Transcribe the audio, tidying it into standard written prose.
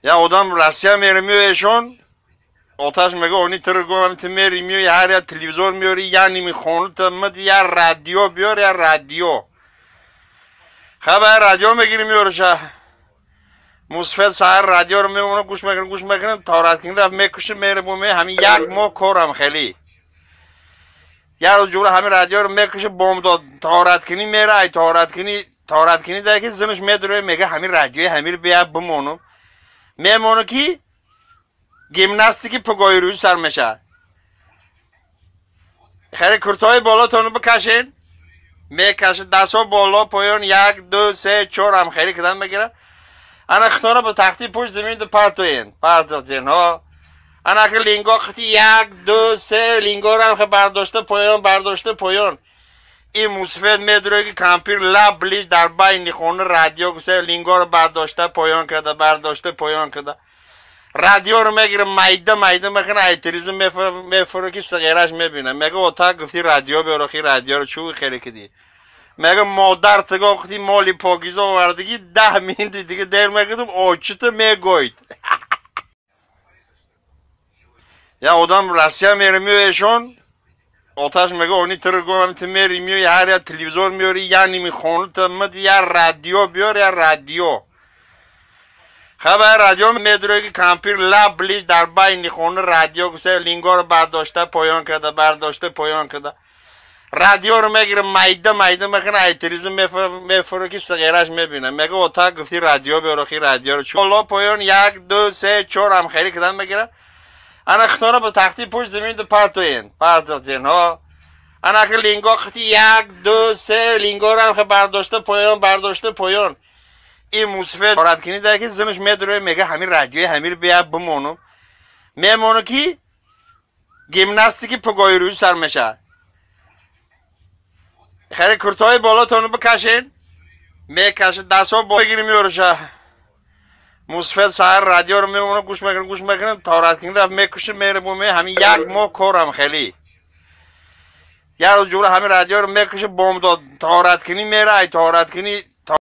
Я одам Россия мере миёешон, оташ мега они тиргонам, ти мери миёи, ҳар я телевизор миёри, я ними хонута мид, я радио биёр, я радио. Хабар радио мегири миёриша. Мусфед саҳар радиоро мемона, гӯш мекунам, гӯш мекунам, тораткини рафт мекуши, мере буме, ҳамин як моҳ корам хеле. Я рӯз ҷумла ҳамин радиоро мекуши, бомдод тораткини мере, ай тораткини, тораткини дар ки зинаш медуре, мега ҳамин радиои ҳамир бия бимонум. Мемону ки гимнастики пугои рӯй сар мешавад. Хеле куртои болотонро бикашен, мекашед, дастҳо боло, поён, як, ду, се, чор ҳам хеле кидан мегирад. Ана хитора ба тахти пушт замин ду партоен, партотен, ҳо. Ана ки линго қити як, ду, се, лингоро ҳам бардошта поён, бардошта поён. Ин мусфед медуре ки кампир лаб лиш дар байни хона радио гуфта лингоро бардошта поён карда, бардошта поён карда. Радиоро мегирам, майда майда мекунам, ай телевизор мефура ки сағираш мебинам. Мега ота гуфти радио биёр, охи радиоро чӯ хеле киди. Мега модар тиго гуфти моли покиза овардагӣ 10 минути дига дер мекардам, очита мегӯйд. Я одам Россия мере миёешон, оташ мега они тиргонам, ти мери миёи, ҳар я телевизор миёри, я ними хонута мид, я радио биёр, я радио. Хабар радио медуре ки кампир лаб лиш дар байни хона радио гуфта лингоро бардошта поён карда, бардошта поён карда. Радиоро мегирам, майда майда мекунам, ай телевизор мефура ки сағираш мебинам. Мега ота гуфти радио биёр, охи радиоро чӯ боло поён, як, ду, се, чор ҳам хеле кидан мегирад. Ана хитора ба тахти пушт замин ду партоен, партотен, ҳо. Ана ки линго қити як, ду, се, лингоро ҳам бардошта поён, бардошта поён. Ин мусфед тораткини дар ки зинаш медуре, мега ҳамин радиои ҳамир бия бимонум. Мемону ки гимнастики пугои рӯй сар мешавад. Хеле куртои болотонро бикашен, мекашед, дастҳо бигири миёриша. Мусфед саҳар радиоро мемона, гӯш мекунам, гӯш мекунам, тораткини рафт мекуши, мере буме, ҳамин як моҳ корам хеле. Я рӯз ҷумла ҳамин радиоро мекуши, бомдод тораткини мере, ай тораткини,